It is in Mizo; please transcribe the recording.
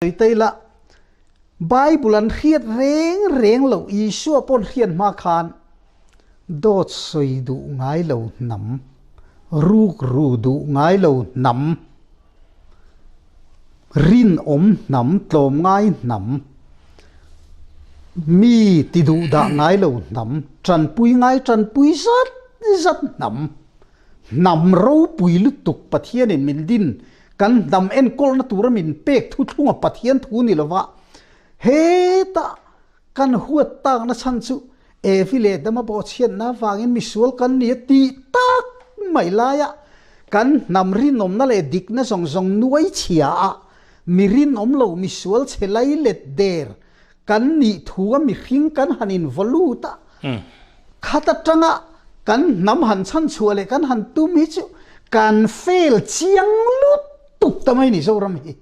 Sawi la, Bible an hriat reng reng loh Isua pawn hriat hma khan dawt sawi duh ngai lo hnam, ruk ru duh ngai lo hnam, rinawm hnam, tlawmngai hnam, mi ti duh dah ngai lo hnam, tanpui ngai tanpui zat zat hnam, hnam ropui lutuk Pathianin min din Kan hnam enkawlna tura min pek thuthlunga Pathian thu ni lova hetah kan huat takna chhan chu Evi leh Adama bawhchhiatna avangin misual kan ni a tih tak mai laia kan hnam rinawmna leh dikna zawng zawng nuai chhia ah mi rinawm lo misual chhe lai let der kan nih thu a mihring kan han invaw lut a, khat atanga kan hnam han chhan chhuah leh kan han tum hi chu kan fail chiang lutuk ta mai ni Zoram hi.